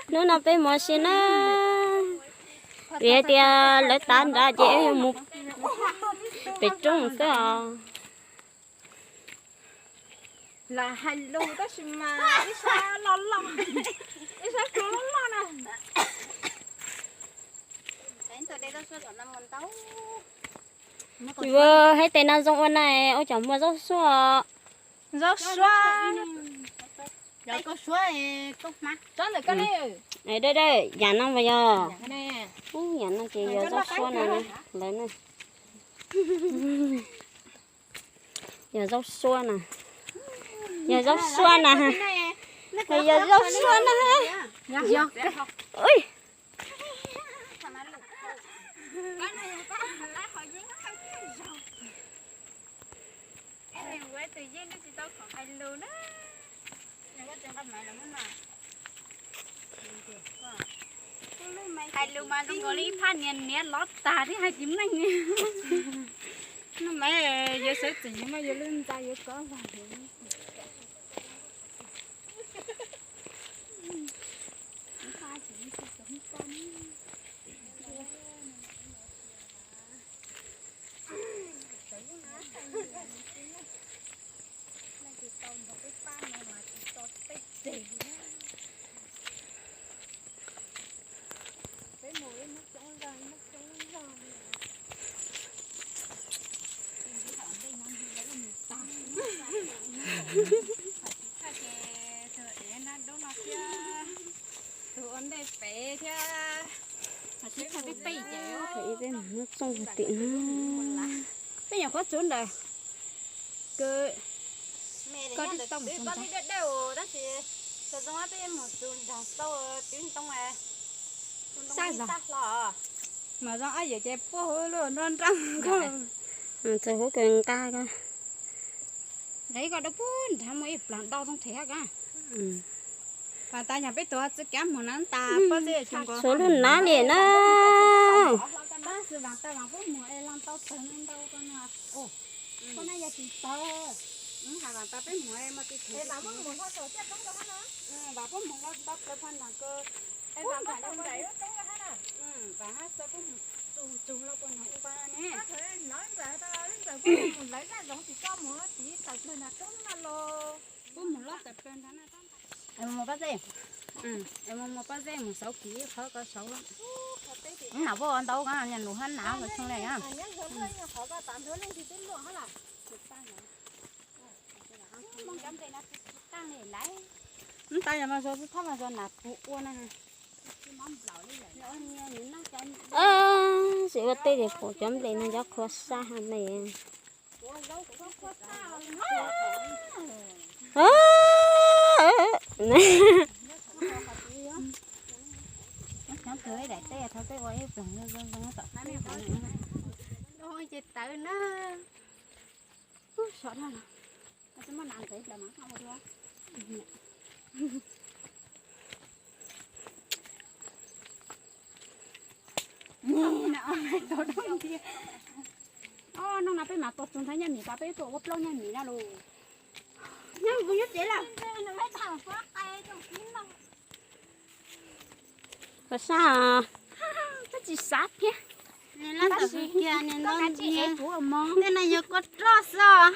Hnub no peb mus ua si na, vim hais tias lawv tav nrad ces wb yuav mus pem roob xwb os. Lam hais lus tab sis mas ib sab loj loj, ib sab tsuag loj loj na. Yuav hais tias no zoo ua na, ua cov muag zaub suab. Zaub suab. Dawb dawb, yam no mas yog, yam no ces yog zaub suab na lawv na. Yog zaub suab na, yog zaub suab na, yog zaub suab na. Hais lus mas zoo nkaus li ib phaj niag niam lov tag thiab hais tsis meej. Hnub no yuav sawv tsees mas yuav lub ntxa yuav kov vag. Tus ua ntej pem thiab, peb peb ces peb mus muab txooj tim no. Peb nyuam qhuav txug ntawd, koj twb tau mus txog ntawd. Tab sis xyov zoo peb mus txug nrag tau twb ntoo, sab zog hlo. Mas zoo ab yawm ces puag hauv lub nrab nrab ko, txog hauv kawg nqa ko. Ib ko dau puag nrad muaj ib plag dau too them hab ka. Pas tas yog peb tuav txij kab mus na tas pob zeb tshua lub nav li na. Xwb vas tas vas puab mus es los tau tawg ntau ko no. Koj na yog tsis tawg, hais vas tas peb mus es mas tsis tawg. Vas puab mus los tau tawg pha nrag ko. Vas hab xaw puab mus txug txug los puab nrag ua pa ne. Puab mus los tawg plawg nrag na. Mus pob zeb, mus pob zeb mus xauv kiv ib qho ko saud. Nam puab ua ntau ko, nws hab nam los tshoo le. Tab yog mas zoo xwb thab mas zoo nam puab ua na. Tsis ua teb ces pom cov nplej no cov qhua sab ha me. Cov kawg daim teb thov peb ua ib plag zoo zoo tom qab. Ces tawv na. Sov no, muaj nas ntxeev plaws mas ua dua. Noj no peb mam tuaj txug ntawd nyaj mis tas peb tuaj ua plaub nyaj mis na lus. Nyob kuv nyob tsev lawm. Koj sab, koj tsis sab thiab. Tab sis koj kav tsij ev kuv mog. Tej no yog koj roj xwb.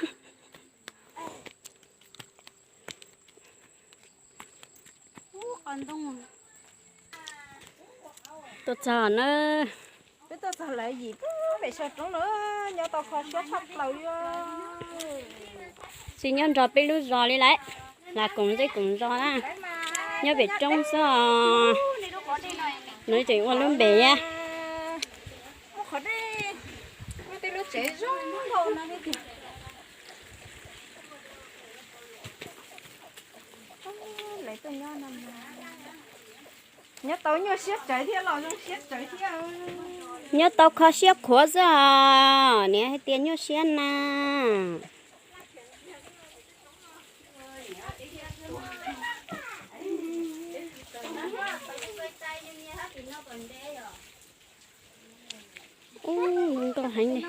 Tuaj txog na. Peb tuaj txog lawv yim pem saum roob lawm, nyob tau kho siab tshaj plaws li. Tsis nyob nrog peb lub zos li lawm, lam koom zej koom zos na, nyob pem roob xwb os. Nws tseem ua lub npe. Muaj qhov dej, muaj tej lub tsev zoo nkauj no thiab tiag. Nyob tau nyuaj siab tsawv thiab los zoo siab tsawv thiab. Nyob tau kho siab khuav xwb os, niam hais tias nyuaj siab na. Ub, zoo nkauj heev li.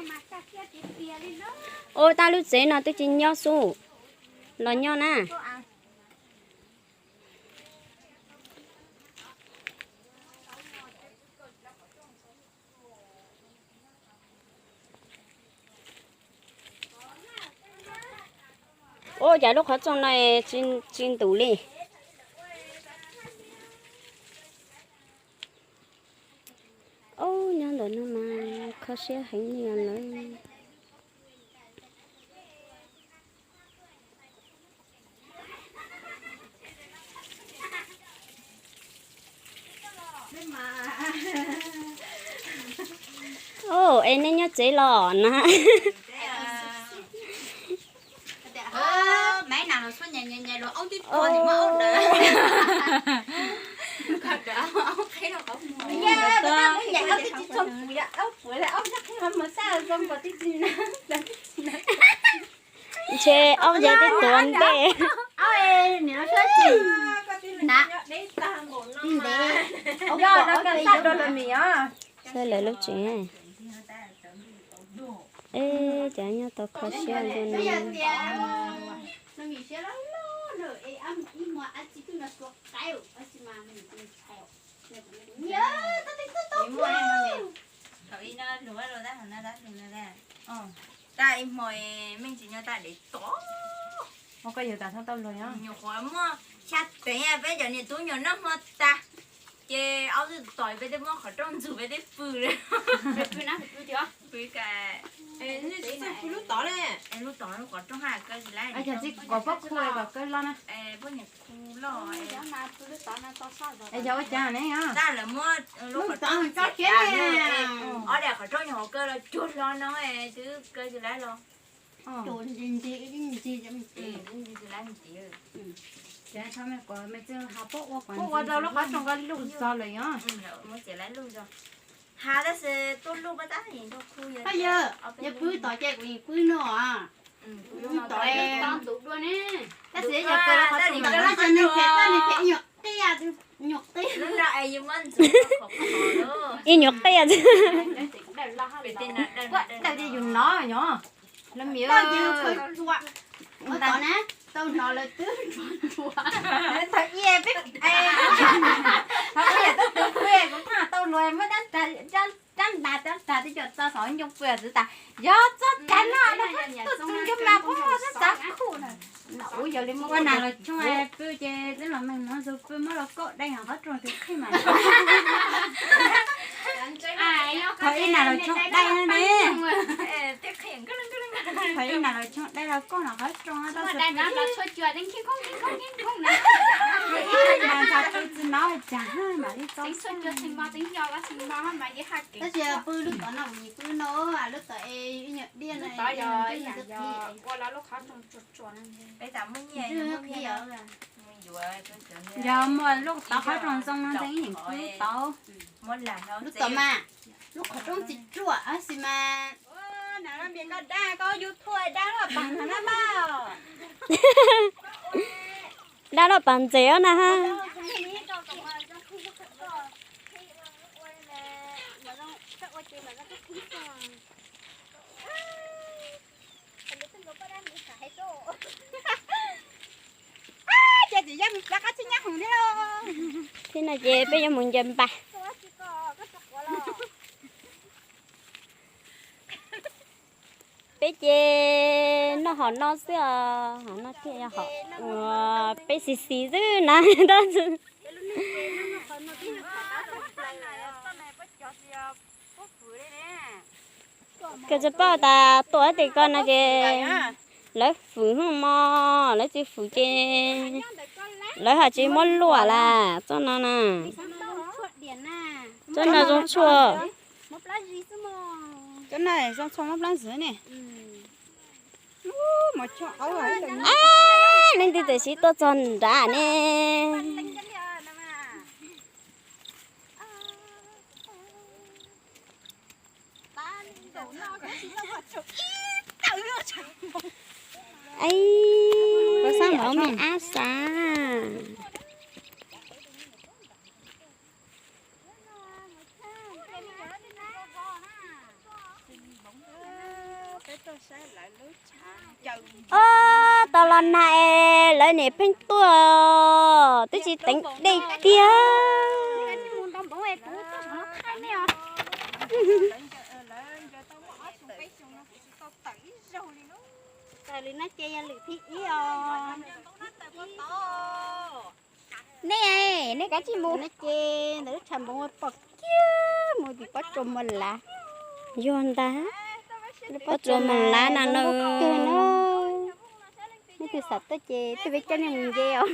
Ua tab lub tsev no twb tsis nyob xwb, los nyob na. Ua cas lub qhov rooj no tsis ntus li. Ub, nyob ntawm no mas kho siab heev li lawm. Ub, es nej nyob tsev los na? Ntshe ob yam twb tuav ntej. Saib lawv lub tsev. Eb, cas nyob tau kho siab ua luaj li. Tag ib hmo me ntsis nyob tag dev tod. Nyuam qhuav muaj xya teev peb cov niam tub nyuam noj hmo tag, ces ob tug tom peb tej muab qhov rooj ntxug peb tej pw. Pw na, pw tiag. Pw ka. Pw lub tod ne. Lub tod lub qhov rooj ha, koj tsis laib. Yog tsis kom pob khu kom kawg loj na. Pob niam khu loj. Yog ua cas ne? Tab lawv muab lub qhov rooj txiav, ob daim qhov rooj nyuam qhuav kawg los cuag hlo no, twb kawg tsis laib los. Tsis laib ntxiv. Puab ua rau lub qhov rooj ko luj zog lawm yog. Muab txiav laib luj zog. Ha tab sis tuaj luj pab tab yog, yog pw tod ces kuv yeej pw no. Pw tod ntxuav dua ne. Tab sis yog kawg lub qhov rooj ko lub xyoo neeg phem, neeg phem ib nyuag qias, ib nyuag qias. Ib nyuag qias. Daws ces yus nov yog. Lawv miv tau ces khaws tsua. Ua tod na, tau hnov lawv twb tsua tsua. Thaum ib peb, thaum ib yam tau tus pw kuv tau luag muab rab ntas rab ntas twb cov txo xov ncoo pw txwv tas. Yog txoj cai no tus tus ncu mas puab muaj txoj txav khuj na. Ua nas los tshooj pw ces twb los meeg mov ntxuag pw muab los kaum daim qhov rooj twb qhib mas. Thaum ib nas los tshooj daim ne. Thaum ib nas los tshooj daim los kaum no qhov rooj. Nas ntxhais pw tsis nov cas mam li tau. Tab sis pw lub tod no kuv pw no, lub tod es ib nyuag diaj no. Yog muaj lub tod qhov rooj zoo no ntxeev yeem pw tod. Lub tod mas, lub qhov rooj tsis ruam tab sis mas. Dab loj pam ntxes os na ha. Ces txiv yog qab txig nyab hoom thiab lauj. Thiab no ces peb yuav mus ncaws npas. Peb ces noj hom no xwb os, hom no thiaj yog hom uas peb xis xis xwb na tab sis. Koj tsis paub tas tuaj tim ko no ces lawv fwm hwj mog, lawv tsis fwm ces lawv ho tsis muab luam las txoj no na. Txoj no zoo tshuaj. Txoj no zoo tshuaj muab plab ntxwv ne. Leej twg tam sim tuaj txog nrad ne. Ab xab. Ob tau los nag es lawv niam pheej tuaj twb tsis teev dej tiag. Tawm lwm no ces yog lwm thib ib os. Nej, nej kav tsij mus no ces ntawm lub tshav npoov ua pom kiag mus tim pob tsuas Moos Lav. Yog ntag, lub pob tsuas Moos Lav na no. Nej twg xav tuaj ces tuaj peb coj nej mus nce os.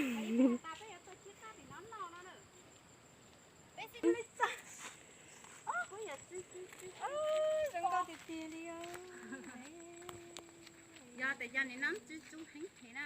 Yog tias yog nim no tsis tsum heev heev na.